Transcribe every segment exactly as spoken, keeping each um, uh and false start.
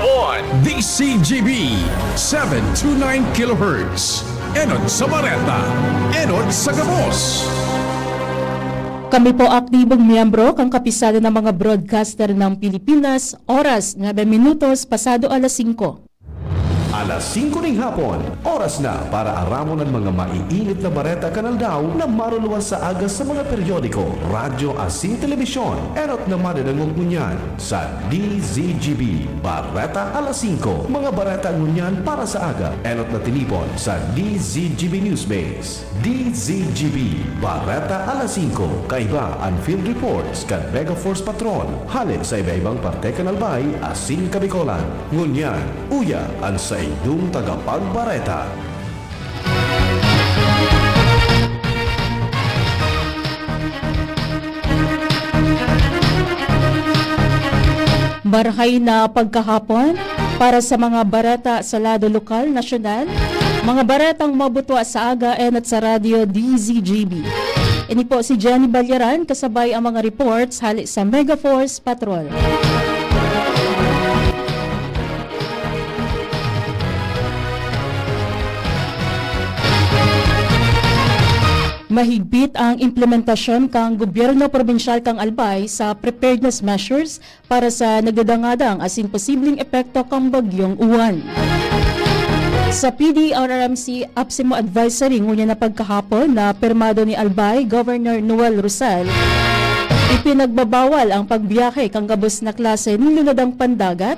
On D C G B, seven two nine kilohertz. Enot sa Bareta, enot sa gabos. Kami po aktibong miyembro kan Kapisanan ng mga Broadcaster ng Pilipinas, oras, nuebe minutos pasado alas singko. Alas singko ning hapon, oras na para aramon an mga maiinit na bareta kan aldaw na maruluwas sa aga sa mga periodiko, radyo asin telebisyon. Enot na madadangog ngunyan sa D Z G B Bareta alas singko. Mga bareta ngunyan para sa aga, enot na tinipon sa D Z G B Newsbase. D Z G B, Bareta alas singko, kaiba an field reports kan Mega Force Patrol, hale sa iba-ibang parte kan Albay asin Kabicolan. Ngunyan, uya an saindong tagapagbareta. Marhay na pagkahapon para sa mga bareta sa lado lokal, nasyonal, mga baretang mabutwa sa aga enot sa Radyo D Z G B. Ini po si Jenny Balyaran, kasabay ang mga reports hali sa Mega Force Patrol. Mahigpit ang implementasyon kan gobyerno probinsyal kan Albay sa preparedness measures para sa nagdadangadang asin posibleng epekto kan Bagyong Uwan. Sa P D R R M C APSEMO Advisory ngunyan na pagkahapon na pirmado ni Albay Governor Noel Rosal, ipinagbabawal ang pagbiyahe kan gabos na klase nin lunadang pandagat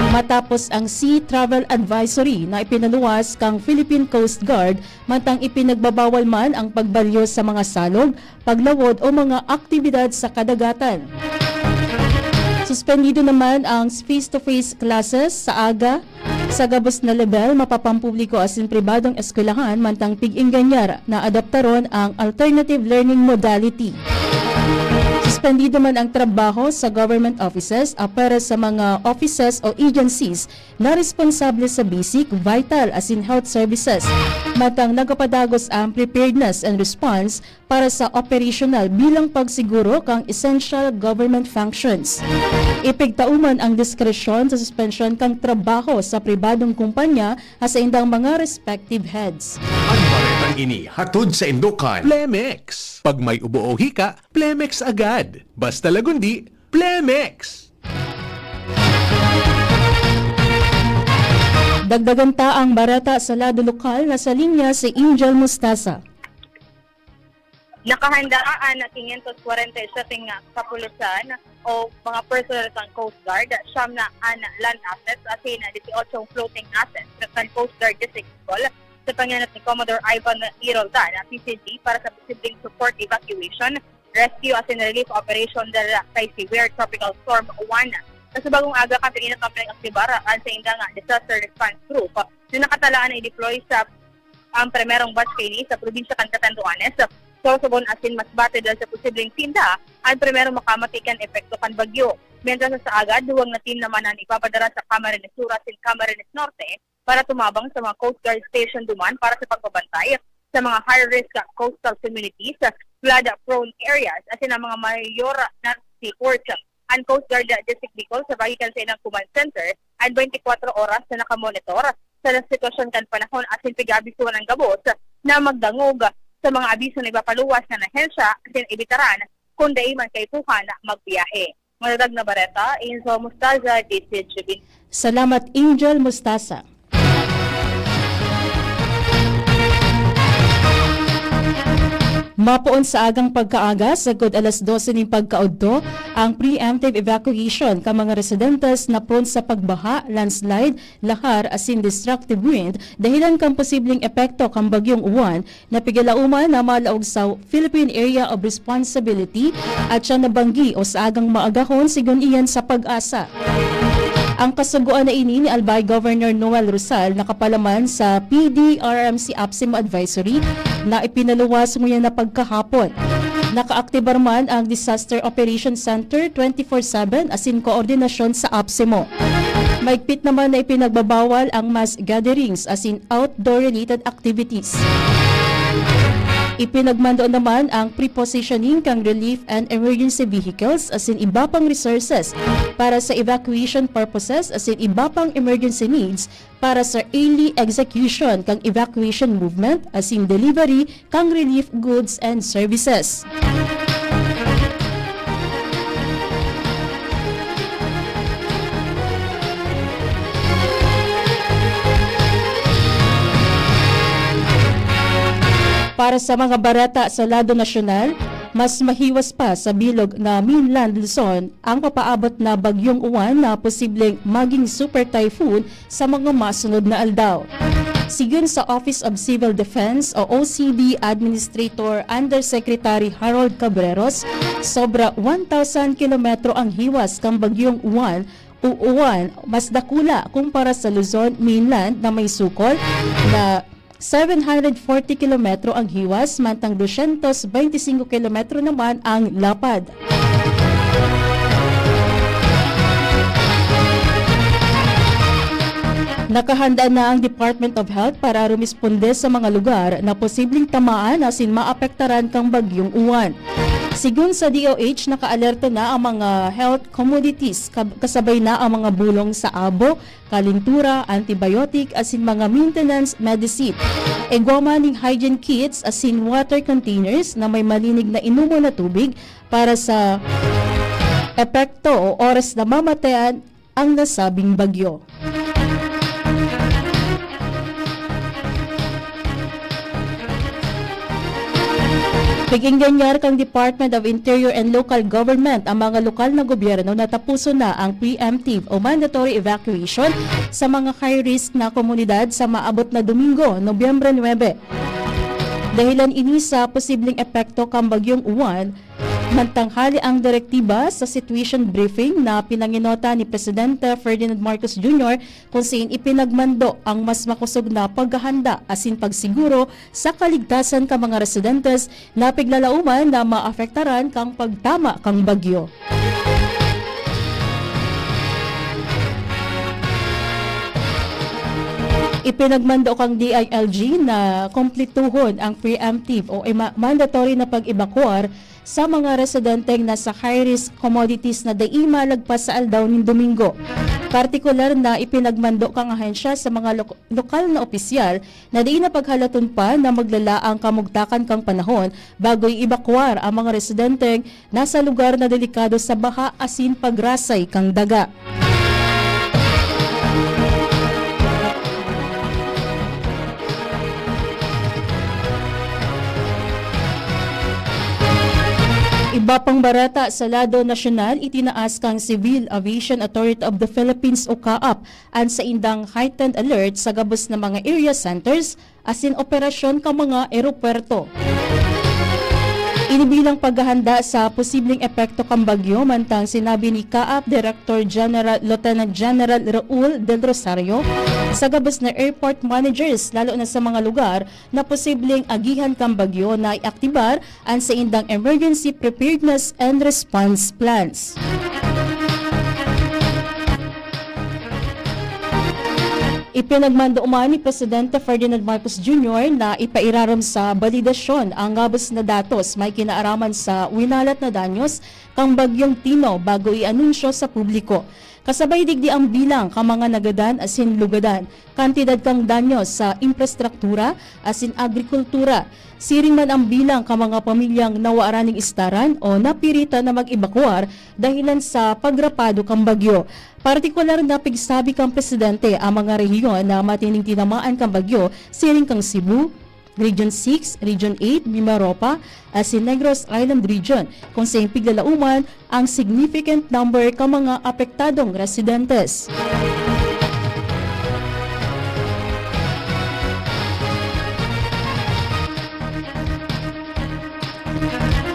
matapos ang Sea Travel Advisory na ipinaluwas kan Philippine Coast Guard mantang ipinagbabawal man ang pagbalyo sa mga salog, paglawod o mga aktibidad sa kadagatan. Suspendido naman ang face-to-face classes sa aga. Sa gabos na lebel, mapapampubliko asin pribadong eskwelahan mantang pig-inganyar na adaptaron ang alternative learning modality. Suspendido man ang trabaho sa government offices, apwera sa mga offices o agencies na responsable sa basic, vital asin health services, mantang nagapadagos ang preparedness and response para sa operational bilang pagsiguro kan essential government functions. Ipigtao man ang diskresyon sa suspensyon kan trabaho sa pribadong kumpanya sa indang mga respective heads. An baretang ini hatod saindo kan Plemex. Pag may ubo o hika, Plemex agad. Basta lagundi, Plemex! Dagdagan ta ang bareta sa lado lokal. Nasa linya si Angel Mostaza. Nakahanda an quinientos kwarenta y siyete nga kapulisan o mga personnel kan Coast Guard, siyam na an land assets asin dieciocho floating assets kan Coast Guard District Bicol sa pangenot ni Commodore Ivan E. Roldan, P C G, para sa posibleng support evacuation, rescue asin relief operation dara kay severe Tropical Storm Juan. Sa bagong aga kan tininak ang pinag-aktibar an sainda nga disaster response group na nakatalaan na i-deploy sa ang primerong batch kaini sa probinsya kan Catanduanes, Sorsogon asin Masbate dahil sa posibleng sinda an primerong makamati kan epekto kan bagyo. Mientras sa agad, duwang na team naman an ipapadara sa Camarines Sur asin Camarines Norte para tumabang sa mga Coast Guard station duman para sa pagbabantay sa mga high-risk coastal communities, flood-prone areas, asin ang mga mayor na seaports. An Coast Guard District Bicol sa pagi kan saindang command center an twenty-four oras na nakamonitor sa sitwasyon kan panahon asin pig-aabisuhan an gabos na magdangog sa mga abiso na ipapaluwas kan ahensya asin ibitaran kun dai man kaipuhan magbiyahe. Matatag na bareta, Enzo Mostaza, D Z G B. Salamat, Angel Mostaza. Mapoon sa agang pagkaaga, sagkod alas dose nin pagkaudto, ang preemptive evacuation kan mga residentes na prone sa pagbaha, landslide, lahar asin destructive wind dahelan kan posibleng epekto kan Bagyong Uwan na pigilauman na malaog sa Philippine Area of Responsibility at siya nabanggi o sa agang maagahon, sigon iyan sa PAGASA. Ang kasugoan na ini ni Albay Governor Noel Rosal nakapalaman sa P D R R M C APSEMO Advisory na ipinaluwas ngunyan na pagkahapon. Nakaaktibar man ang Disaster Operation Center twenty-four seven asin koordinasyon sa APSEMO. Maigpit naman na ipinagbabawal ang mass gatherings asin outdoor-related activities. Ipinagmando naman ang pre-positioning kan relief and emergency vehicles asin iba pang resources para sa evacuation purposes asin iba pang emergency needs para sa early execution kan evacuation movement asin delivery kan relief goods and services. Para sa mga bareta sa lado nasyonal, mas mahiwas pa sa bilog na mainland Luzon ang papaabot na Bagyong Juan na posibleng maging super typhoon sa mga masunod na aldaw. Sigon sa Office of Civil Defense o O C D Administrator Undersecretary Harold Cabreros, sobra one thousand kilometro ang hiwas kan Bagyong Juan o Juan, mas dakula kumpara sa Luzon mainland na may sukol na seven hundred forty kilometro ang hiwas, mantang dosyentos bente singko kilometro naman ang lapad. Nakahanda na ang Department of Health para rumisponde sa mga lugar na posibleng tamaan asin maapektaran kan Bagyong Juan. Sigon sa D O H, nakaalerto na ang mga health commodities, kab-, kasabay na ang mga bulong sa abo, kalintura, antibiotic, asin mga maintenance medicine. Igwa man nin hygiene kits asin water containers na may malinig na inomon na tubig para sa epekto o oras na mamatean ang nasabing bagyo. Pig-ingganyar kan Department of Interior and Local Government ang mga lokal na gobyerno na tapuson na ang preemptive o mandatory evacuation sa mga high-risk na komunidad sa maabot na Domingo, Nobyembre nuebe. Dahilan ini sa posibleng epekto kan Bagyong Juan, mantang hale ang direktiba sa situation briefing na pinanginota ni Presidente Ferdinand Marcos Junior, kung sain ipinagmando ang mas makosog na paghahanda asin pagsiguro sa kaligtasan kan mga residentes na piglalauman na maapektaran kan pagtama kan bagyo. Ipinagmando kan D I L G na kumplituhon ang preemptive o ima-, mandatory na pag-ebakuar sa mga residenteng nasa high-risk commodities na dai malagpas sa aldaw nin Domingo. Partikular na ipinagmando kan ahensya sa mga lok-, lokal na opisyal na dai na paghalaton pa na maglala ang kamugtakan kan panahon bago i-ebakuar ang mga residenteng nasa lugar na delikado sa baha asin pagrasay kan daga. Iba pang bareta sa lado nasyonal, itinaas kan Civil Aviation Authority of the Philippines o CAAP an saindang heightened alert sa gabos na mga area centers asin operasyon kan mga eropuwerto. Ini bilang paghahanda sa posibleng epekto kan bagyo, mantang sinabi ni CAAP Director General Lieutenant General Raul Del Rosario sa gabos na airport managers, lalo na sa mga lugar na posibleng agihan kan bagyo, na iaktibar an saindang emergency preparedness and response plans. Ipinagmando man ni Presidente Ferdinand Marcos Junior na ipairarom sa balidasyon ang gabos na datos may kinaaraman sa winalat na danyos kan Bagyong Tino bago i-anunsyo sa publiko. Kasabay digdi ang bilang kan mga nagadan asin lugadan, kantidad kan danyo sa infrastruktura asin agrikultura. Siring man ang bilang kan mga pamilyang nawaran nin istaran o napiritan na mag-ebakuar dahilan sa pagrapado kan bagyo. Partikular na pigsabi kan Presidente ang mga rehiyon na matining tinamaan kan bagyo, siring kan Cebu, Region six, Region eight, Mimaropa, asin Negros Island Region, kung sain piglalauman ang significant number kan mga apektadong residentes.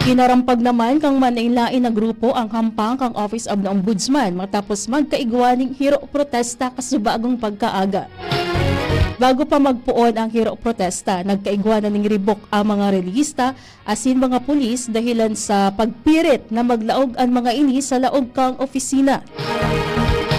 Kinarampag naman kan manlaen-laen na grupo ang hampang kan Office of the Ombudsman matapos magkaigwa nin hiro protesta kasubagong pagkaaga. Bago pa magpoon ang hiro protesta, nagkaigwa na nin ribok ang mga relihista asin mga pulis dahilan sa pagpirit na maglaog an mga ini sa laog kan opisina.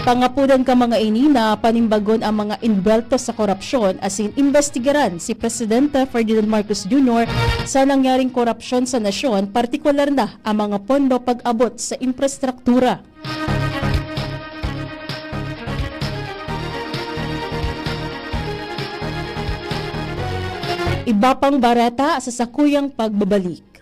Pangapodan kan mga ini na panimbagon ang mga enbuwelto sa korapsyon asin imbestigaran si Presidente Ferdinand Marcos Junior sa nangyaring korapsyon sa nasyon, partikular na ang mga pondo pag-abot sa infrastruktura. Iba pang bareta sa sakuyang pagbabalik.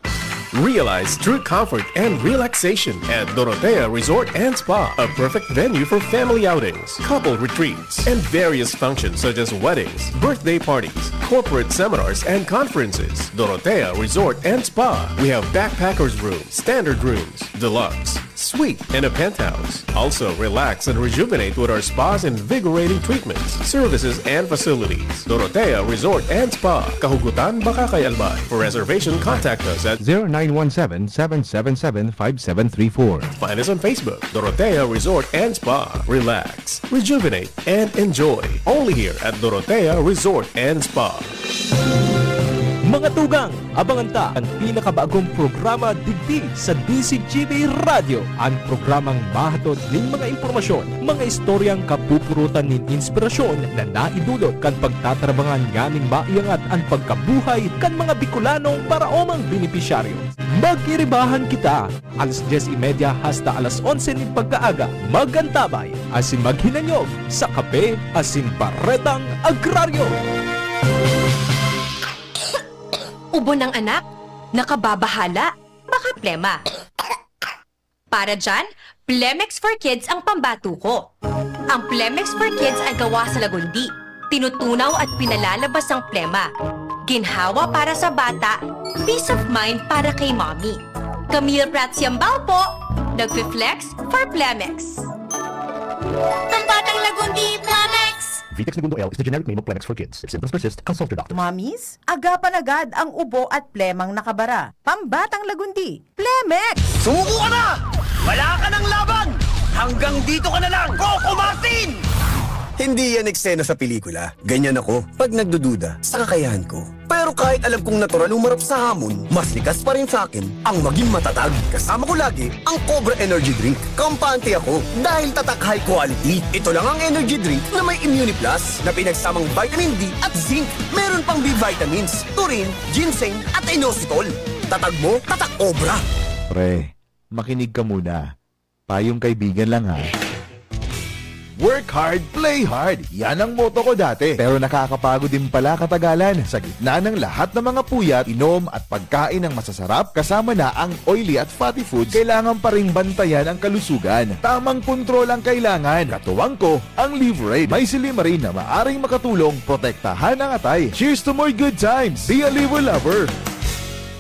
Realize true comfort and relaxation at Dorotea Resort and Spa, a perfect venue for family outings, couple retreats, and various functions such as weddings, birthday parties, corporate seminars, and conferences. Dorotea Resort and Spa. We have backpackers room, standard rooms, deluxe, suite, and a penthouse. Also, relax and rejuvenate with our spa's invigorating treatments, services, and facilities. Dorotea Resort and Spa, Kahugutan, Bacacay, Albay. For reservation, contact us at zero nine one seven, seven seven seven, five seven three four. Find us on Facebook, Dorotea Resort and Spa. Relax, rejuvenate, and enjoy. Only here at Dorotea Resort and Spa. Mga tugang, abangan ta an pinakabagong programa digdi sa D Z G B Radyo, an programang mahatod nin mga impormasyon, mga istoryang kapupurutan nin inspirasyon na naidulot kan pagtatrabangan nganing maiangat an pagkabuhay kan mga Bicolanong paraomang benepisyaryo. Mag-iribahan kita, alas dyes y media hasta alas onse nin pagkaaga, mag-antabay asin maghinanyog sa Kape asin Baretang Agraryo. Ubo ng anak? Nakababahala? Baka plema? Para dyan, Plemex for Kids ang pambato ko. Ang Plemex for Kids ay gawa sa lagundi. Tinutunaw at pinalalabas ang plema. Ginhawa para sa bata, peace of mind para kay mommy. Camille Prats Yambao po, nagfi-flex for Plemex. Pambatang lagundi, Plemex! Vitex Negundo L is the generic name of Plemex for Kids. If symptoms persist, consult your doctor. Mommies, agapan agad ang ubo at plemang nakabara. Pambatang lagundi, Plemex! Sumuko ka na! Wala ka ng laban! Hanggang dito ka na lang, Coco Martin! Hindi yan eksena sa pelikula. Ganyan ako pag nagdududa sa kakayahan ko. Pero kahit alam kong natural humarap sa hamon, mas likas pa rin sa akin ang maging matatag. Kasama ko lagi ang Cobra Energy Drink. Kampante ako dahil tatak high quality. Ito lang ang energy drink na may Immuniplus na pinagsamang vitamin D at zinc. Meron pang B vitamins, taurine, ginseng at inositol. Tatag mo, tatak Cobra! Pre, makinig ka muna. Payong kaibigan lang ha. Work hard, play hard. Yan ang motto ko dati. Pero nakakapagod din pala katagalan. Sa gitna ng lahat ng mga puyat, inom at pagkain ng masasarap, kasama na ang oily at fatty foods, kailangan pa ring bantayan ang kalusugan. Tamang kontrol ang kailangan. Katuwang ko, ang Liverade. May silymarin na maaring makatulong protektahan ang atay. Cheers to more good times! Be a Liver Lover!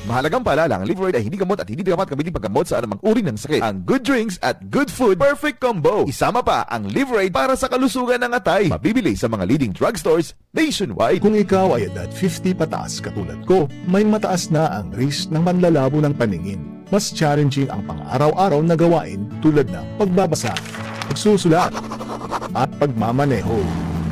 Mahalagang paalala, ang Liverade ay hindi gamot at hindi dapat gamitin paggamot sa anumang uri ng sakit. Ang good drinks at good food, perfect combo. Isama pa ang Liverade para sa kalusugan ng atay. Mabibili sa mga leading drugstores nationwide. Kung ikaw ay edad fifty pataas katulad ko, may mataas na ang risk ng panlalabo ng paningin. Mas challenging ang pang-araw-araw na gawain tulad ng pagbabasa, pagsusulat, at pagmamaneho.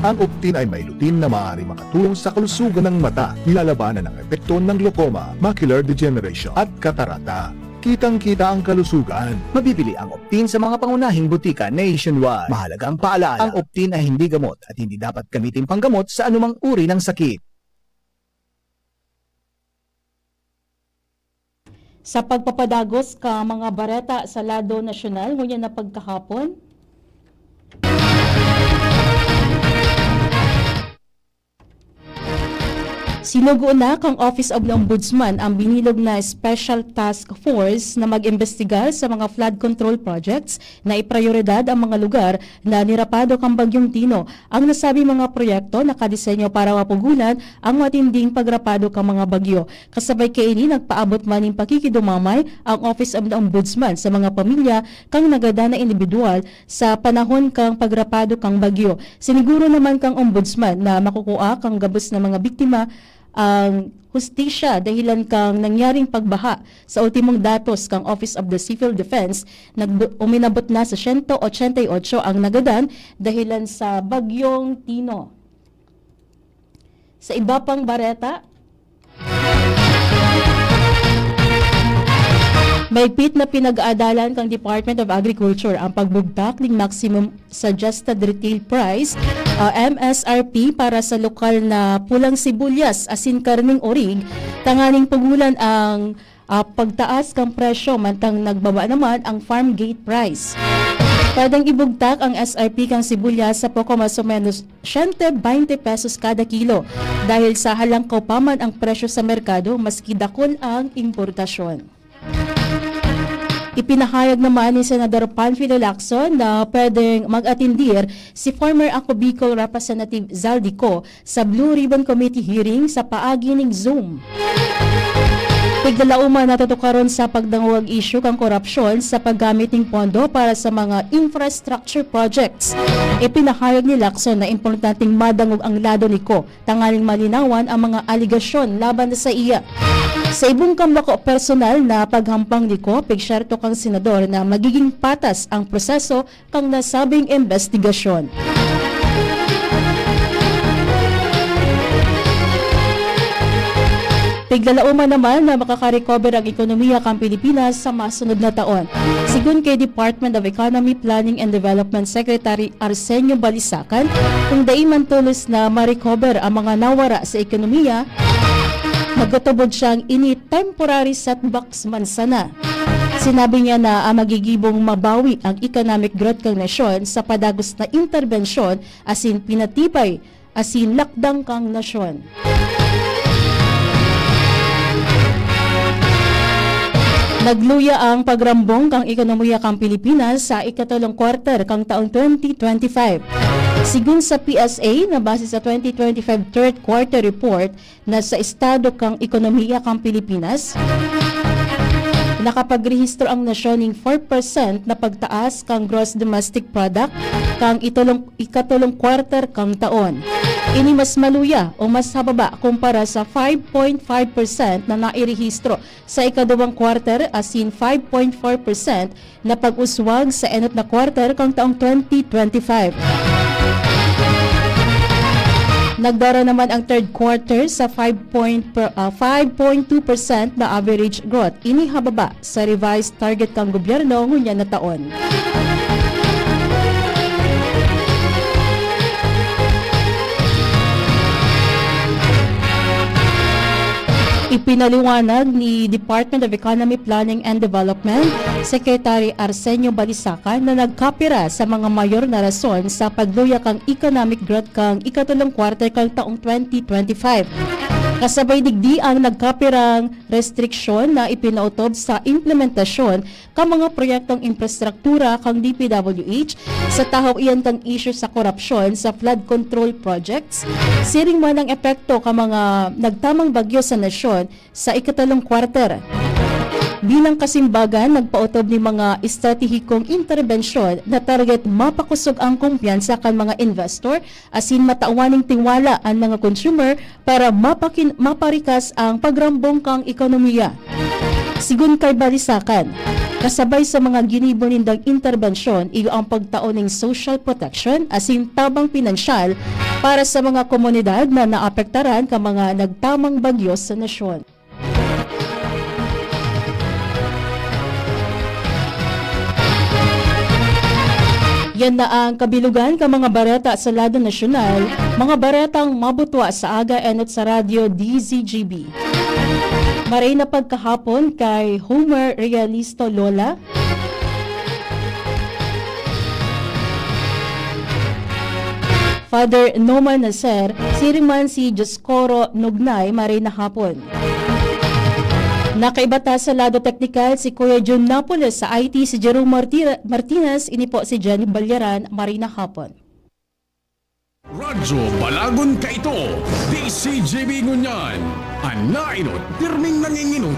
Ang Optin ay may lutein na maaari makatulong sa kalusugan ng mata, nilalabanan ang epekto ng glaucoma, macular degeneration, at katarata. Kitang-kita ang kalusugan. Mabibili ang Optin sa mga pangunahing butika nationwide. Mahalagang paalala, ang Optin ay hindi gamot at hindi dapat gamitin panggamot sa anumang uri ng sakit. Sa pagpapadagos ka mga bareta sa lado nasyonal, ngunyan na pagkahapon, sinugo na kang Office of the Ombudsman ang binilog na Special Task Force na mag-imbestigar sa mga flood control projects na iprayoridad ang mga lugar na nirapado kang Bagyong Tino. Ang nasabing mga proyekto nakadesenyo para mapugunan ang matinding pagrapado kang mga bagyo. Kasabay kaini, nagpaabot man nin pakikidumamay ang Office of the Ombudsman sa mga pamilya kang nagadan na indibidwal sa panahon kang pagrapado kang bagyo. Siniguro naman kang Ombudsman na makukua kang gabos na mga biktima ang hustisya dahilan kang nangyaring pagbaha. Sa ultimong datos kang Office of the Civil Defense, nagbu-, uminabot na sa siyento ochenta y ocho ang nagadan dahilan sa Bagyong Tino. Sa iba pang bareta, Mahigpit na pinag-aadalan kan Department of Agriculture ang pagbugtak ning maximum suggested retail price, ah, M S R P, para sa lokal na pulang sibuyas asin karneng orig, tanganing pugolan ang, ah, pagtaas kan presyo, mantang nagbaba naman ang farm gate price. Pwedeng ibugtak ang S R P kan sibuyas sa poko mas o menos siyente baynte pesos kada kilo, dahil sa halangkaw pa man ang presyo sa merkado maski dakul ang importasyon. Ipinahayag naman ni Senador Panfilo Lacson na pwedeng mag-atindir si former Ako Bicol Representative Zaldy Co sa Blue Ribbon Committee hearing sa paagi ning Zoom. Piglalauman na tutukaron sa pagdangog ang isyu kan korapsyon sa paggamit ning pondo para sa mga infrastructure projects. Ipinahayag ni Lacson na importanteng madangog ang lado ni Co tanganing malinawan ang mga aligasyon laban sa iya. Sa ibong kamlako personal na paghampang ni Co, pigsyerto kan senador na magiging patas ang proseso kan nasabing imbestigasyon. Piglalauman naman na makaka-recover ang ekonomiya kan Pilipinas sa masunod na taon. Sigon kay Department of Economy, Planning and Development Secretary Arsenio Balisacan, kung dai man tolos na ma-recover ang mga nawara sa ekonomiya, magtutubod siyang ini temporary setbacks man sana. Sinabi niya na ang magigibong mabawi ang economic growth kan nasyon sa padagos na interbensyon asin pinatibay asin lakdang kan nasyon. Nagluya ang pagrambong kan ekonomiya kan Pilipinas sa ikatolong kwarter kan taong twenty twenty-five. Sigon sa P S A, na base sa twenty twenty-five third quarter report na sa estado kan ekonomiya kan Pilipinas, nakapagrehistro ang nasyon ning four percent na pagtaas kan gross domestic product kan itulong, ikatolong kwarter kan taon. Ini mas maluya o mas hababa kumpara sa five point five percent na nairehistro sa ikaduwang kwarter asin five point four percent na pag-uswag sa enot na kwarter kan taong twenty twenty-five. Nagdara naman ang third quarter sa five point per, ah, five point two percent na average growth. Ini hababa sa revised target kan gobyerno ngunyan na taon. Ipinaliwanag ni Department of Economy, Planning and Development Secretary Arsenio Balisacan na nagkapira sa mga mayor na rason sa pagluya kan economic growth kan ikatolong kwarter kan taong twenty twenty-five. Kasabay digdi ang nagkapirang restriksyon na ipinautob sa implementasyon kan mga proyektong infrastruktura kan D P W H, sa tahaw iyan kan isyu sa korapsyon sa flood control projects, siring man ang epekto kan mga nagtamang bagyo sa nasyon sa ikatolong kwarter. Bilang kasimbagan, nagpaotob nin mga estratehikong interbensyon na target mapakosog ang kumpiyansa kan mga investor asin matawan nin tiwala an mga consumer para mapakin-, maparikas ang pagrambong kan ekonomiya. Sigon kay Balisacan, kasabay sa mga ginibo nindang interbensyon, iyo ang pagtao nin social protection asin tabang pinansyal para sa mga komunidad na naapektaran kan mga nagtamang bagyo sa nasyon. Yan na ang kabilugan kan mga bareta sa lado nasyonal, mga baretang mabutwa sa aga enot sa Radyo D Z G B. Maray na pagkahapon kay Homer Realisto Lola, Father Noman Naser, siring man si Dioscoro Nugnay, maray na hapon. Nakaiba ta sa lado teknikal si Kuya Jun Napoles, sa I T si Jerome Martira-, Martinez, ini po si Jenny Balyaran, maray na hapon. Radyo Balagon kaito, D C G B ngunyan, an nainot, pirming nanginginom.